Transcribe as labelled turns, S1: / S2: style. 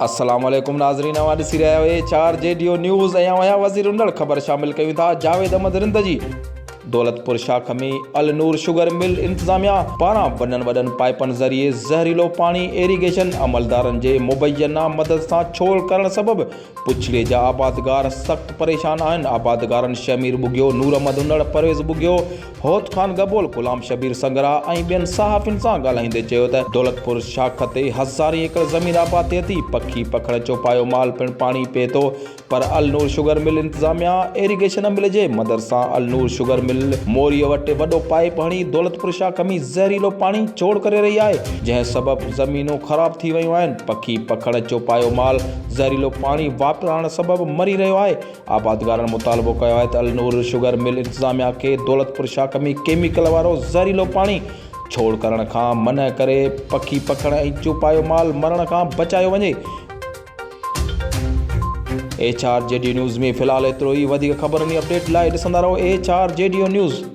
S1: السلام عليڪم ناظرين اوهان ڏسي رهيا آهيو H R G D O news ۽ آئون آهيان وزير انڙ خبر شامل ڪيون ٿا جاويد احمد رند جي دولتپور شاخ ۾ النور شگر مل انتظاميا پاران وڏن وڏن پائپن ذريعي زهريلو پاڻي ايريگيشن عملدارن جي مبينا مدد سان ڇوڙ ڪرڻ سبب پڇڙي جا آبادگار سخت پريشان آهن، آبادگارن شهمير ٻگهيو، نور احمد انڙ، پرويز ٻگهيو، هوت خان گبول، غلام شبير سنگرا ۽ ٻين صحافين سان ڳالهائيندي چيو ته دولتپور شاخ تي هزارين ايڪڙ زمين آباد ٿئي ٿي، پکي پکڻ چوپايو مال پڻ پاڻي پئي ٿو پر النور شگر مل انتظاميا ايريگيشن عملي جي مدد سان النور شگر مل موريء وٽ وڏو پائيپ هڻي دولتپور شاخ ۾ زهريلو پاڻي ڇوڙ ڪري رهي آهي، جنهن سبب زمينون خراب ٿي ويون آهن، پکي پکڻ چوپايو مال زهريلو پاڻي واپرائڻ سبب مري رهيو آهي، آبادگارن مطالبو ڪيو آهي ته النور شگر مل انتظاميا کي دولتپور شاخ ۾ ڪيميڪل وارو زهريلو پاڻي ڇوڙ ڪرڻ کان منع ڪري پکي پکڻ ۽ چوپايو مال مرڻ کان بچايو وڃي. H R G D news ۾ في الحال ايترو ئي وڌيڪ خبرن ۽ اپڊيٽ لاء ڏسندا رهو H R G D news.